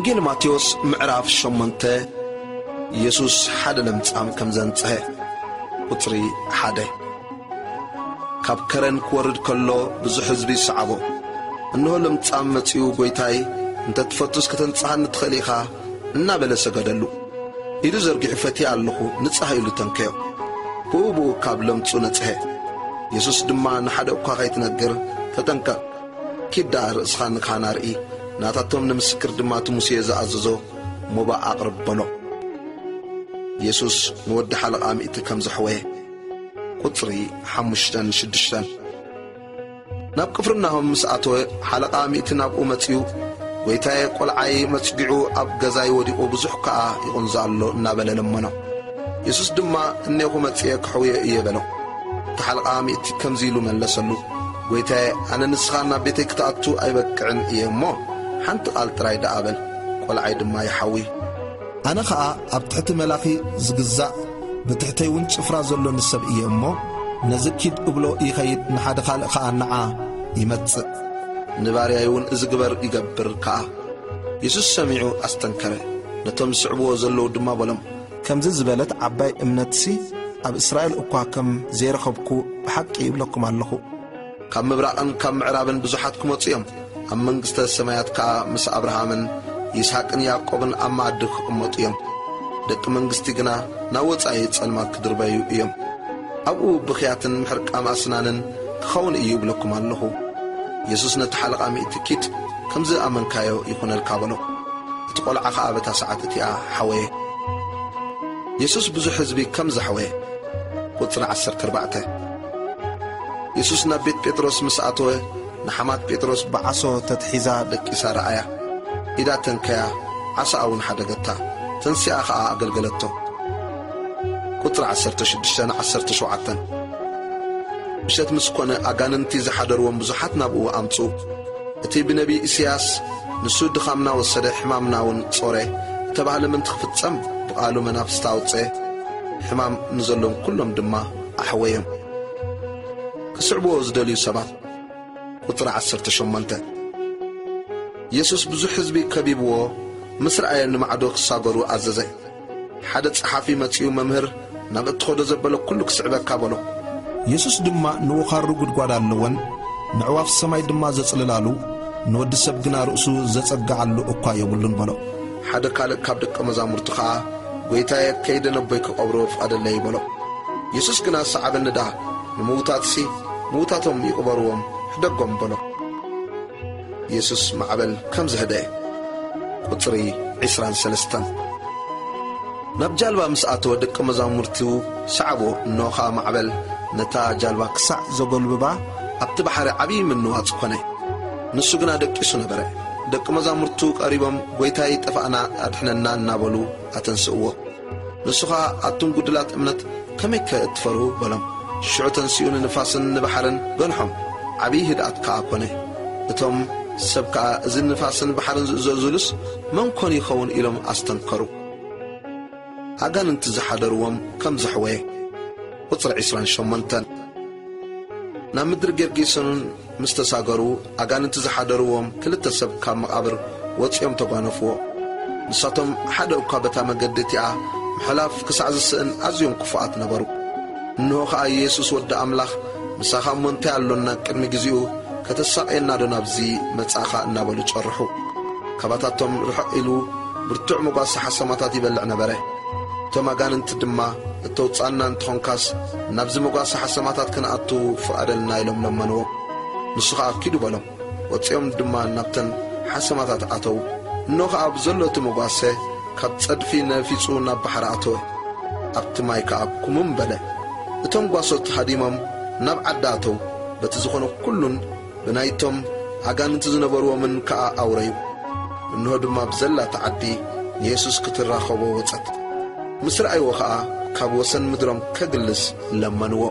ወንጌል ማቴዎስ ምዕራፍ ሸሞንተ። ኢየሱስ ሓደ ለምጻም ከም ዘንጽሀ። ቁጽሪ ሓደ። ካብ ከረን ክወርድ ከሎ ብዙሕ ህዝቢ ይሰዓቦ። እንሆ ለምጻም መጺኡ፣ "ጐይታይ፣ እንተ ትፈቱስ ከተንጽሃኒ ትኽእል ኢኻ" እናበለ ሰገደሉ። ኢዱ ዘርጊሑ፣ "ፈትየ ኣለኹ፣ ንጻህ" ኢሉ ተንከዮ። ብኡ ብኡ ካብ ለምጹ ነጽሀ። የሱስ ድማ፣ "ንሓደ እኳ ኸይትነግር ተጠንቀቕ። ኪድ ደኣ ርእስኻ ንካህን ኣርኢ፣ ናታቶም ንምስክር ድማ እቲ ሙሴ ዝኣዘዞ ሞባእ ኣቕርብ" በሎ። የሱስ ንወዲ ሓለቓ ሚእቲ ከም ዘሕወየ። ቁጽሪ ሓሙሽተን ሽዱሽተን። ናብ ቅፍርናሆም ምስ ኣተወ፣ ሓለቓ ሚእቲ ናብኡ መጺኡ፣ "ጐይታየ፣ ቈልዓይ መጽጊዑ ኣብ ገዛይ ወዲቑ፣ ብዙሕ ከኣ ይቑንዞ ኣሎ" እናበለ ለመኖ። የሱስ ድማ፣ "እኔኹ መጺኤ ክሕውዮ እየ" በሎ። እቲ ሓለቓ ሚእቲ ከምዚ ኢሉ መለሰሉ፣ "ጐይታየ፣ ኣነ ንስኻ ናብ ቤተይ ክትኣቱ ኣይበቅዕን እየ እሞ፣ ሓንቲ ቃል ጥራይ ደኣ በል፣ ቈልዓይ ድማ ይሓዊ። ኣነ ኸኣ ኣብ ትሕቲ መላኺ ዝግዛእ፣ ብትሕተይ እውን ጭፍራ ዘሎኒ ሰብ እየ እሞ፣ ነዚ ኪድ እብሎ ይኸይድ፣ ንሓደ ካልእ ኸኣ ንዓ ይመጽእ። ንባርያይ እውን እዚ ግበር ይገብር ከኣ።" የሱስ ሰሚዑ ኣስተንከረ። ነቶም ዝስዕብዎ ዘለዉ ድማ በሎም፣ "ከምዚ ዝበለት ዓባይ እምነትሲ ኣብ እስራኤል እኳ ከም ዘይረኸብኩ ብሓቂ ይብለኩም ኣለኹ። ካብ ምብራቕን ካብ ምዕራብን ብዙሓት ክመጹ እዮም፣ ኣብ መንግስተ ሰማያት ከኣ ምስ ኣብርሃምን ይስሓቅን ያዕቆብን ኣብ መኣዲ ክቕመጡ እዮም። ደቂ መንግስቲ ግና ናብ ወጻኢ ጸልማት ክድርበዩ እዮም። ኣብኡ ብኽያትን ምሕርቃም ኣስናንን ክኸውን እዩ ይብለኩም ኣለኹ።" የሱስ ነቲ ሓለቓ ሚእቲ፣ "ኪድ፣ ከም ዝኣመንካዮ ይኹነልካ" በሎ። እቲ ቈልዓ ኸኣ በታ ሰዓት እቲኣ ሓወየ። የሱስ ብዙሕ ህዝቢ ከም ዘሕወየ። ቁጽሪ ዓሰርተ ኣርባዕተ። የሱስ ናብ ቤት ጴጥሮስ ምስ ኣተወ፣ ንሓማት ጴጥሮስ ብዓሶ ተትሒዛ ደቂሳ ረኣያ። ኢዳ ተንከያ፣ ዓሶኣ እውን ሓደገታ። ተንሲኣ ኸኣ ኣገልገለቶ። ቁጽሪ ዓሰርተ ሽዱሽተን ዓሰርተ ሸውዓተን። ምሸት ምስ ኮነ፣ ኣጋንንቲ ዝሓደርዎም ብዙሓት ናብኡ ኣምጽኡ። እቲ ብነቢይ ኢሳያስ፣ "ንሱ ድኻምና ወሰደ፣ ሕማምና እውን ጾረ" እተባህለ ምእንቲ ክፍጸም፣ ብቓሉ መናፍስቲ ኣውጽአ፣ ሕማም ንዘሎም ኩሎም ድማ ኣሕወዮም። ክስዕብዎ ዝደልዩ ሰባት። ቁጽሪ ዓሰርተ ሸሞንተ። የሱስ ብዙሕ ህዝቢ ከቢብዎ ምስ ረኣየ፣ ንማዕዶ ክሳገሩ ኣዘዘ። ሓደ ጸሓፊ መጺኡ፣ "መምህር፣ ናብ እትኸዶ ዘበለ ኩሉ ክስዕበካ" በሎ። የሱስ ድማ፣ "ንውኻሩ ጉድጓድ ኣለወን፣ ነዕዋፍ ሰማይ ድማ ዘጽልላሉ፣ ንወዲ ሰብ ግና ርእሱ ዘጸግዓሉ እኳ የብሉን" በሎ። ሓደ ካልእ ካብ ደቀ መዛሙርቱ ኸኣ፣ "ጐይታየ፣ ከይደ ነቦይ ክቐብሮ ፍቐደለይ" በሎ። የሱስ ግና፣ "ሰዓበኒ ደኣ፣ ንምዉታትሲ ምዉታቶም ይቕበርዎም፣ ሕደጎም" በሎ። የሱስ ማዕበል ከም ዘህደአ። ቁጽሪ ዕስራን ሰለስተን። ናብ ጃልባ ምስ ኣተወ፣ ደቀ መዛሙርቱ ሰዓብዎ። እንሆ ኸኣ ማዕበል ነታ ጃልባ ክሳዕ ዘጎልብባ፣ ኣብቲ ባሕሪ ዓብዪ ምንዋጽ ኮነ። ንሱ ግና ደቂሱ ነበረ። ደቀ መዛሙርቱ ቀሪቦም፣ "ጐይታይ፣ ጠፋእና፣ ኣድሕነና" እናበሉ ኣተንስእዎ። ንሱ ኸኣ፣ "ኣቱም ጉዱላት እምነት፣ ከመይከ እትፈርሁ?" በሎም። ሽዑ ተንሲኡ ንንፋስን ንባሕርን ገንሖም፣ ዓብዪ ህድኣት ከኣ ኮነ። እቶም ሰብ ከኣ፣ "እዚ ንፋስን ባሕርን ዝእዘዙሉስ መን ኮን ይኸውን?" ኢሎም ኣስተንከሩ። ኣጋንንቲ ዝሓደርዎም ከም ዘሕወየ። ቁጽሪ ዕስራን ሸሞንተን። ናብ ምድሪ ጌርጌሰኖን ምስ ተሳገሩ፣ ኣጋንንቲ ዝሓደርዎም ክልተ ሰብ ካብ መቓብር ወጺኦም ተጓነፍዎ። ንሳቶም ሓደ እኳ በታ መገዲ እቲኣ ምሕላፍ ክሳዕ ዝስእን ኣዝዮም ክፉኣት ነበሩ። እንሆ ኸኣ የሱስ ወዲ ኣምላኽ፣ "ምሳኻ እሞ እንታይ ኣሎና? ቅድሚ ግዜኡ ከተሳቕየና ዶ ናብዚ መጻእኻ?" እናበሉ ጨርሑ። ካባታቶም ርሕቕ ኢሉ ብርቱዕ መጓሰ ሓሰማታት ይበልዕ ነበረ። እቶም ኣጋንንቲ ድማ፣ "እተውጽኣና እንተኾንካስ፣ ናብዚ መጓሰ ሓሰማታት ክንኣቱ ፍቓደልና" ኢሎም ለመንዎ። ንሱ ኸኣ፣ "ኪዱ" በሎም። ወጺኦም ድማ ናብተን ሓሰማታት ኣተዉ። እንሆ ኸኣ ብዘሎ እቲ መጓሰ ካብ ጸድፊ ነፊጹ ናብ ባሕሪ ኣተወ። ኣብቲ ማይ ከኣ ኩምም በለ። እቶም ጓሶት ሃዲሞም ናብ ዓዲ ኣተዉ። በቲ ዝኾነ ኩሉን ብናይቶም ኣጋንንቲ ዝነበርዎምን ከኣ ኣውረዩ። እንሆ ድማ ብዘላ እታ ዓዲ ንየሱስ ክትራኸቦ ወጸት። ምስ ረኣይዎ ኸኣ ካብ ወሰን ምድሮም ከግልስ ለመንዎ።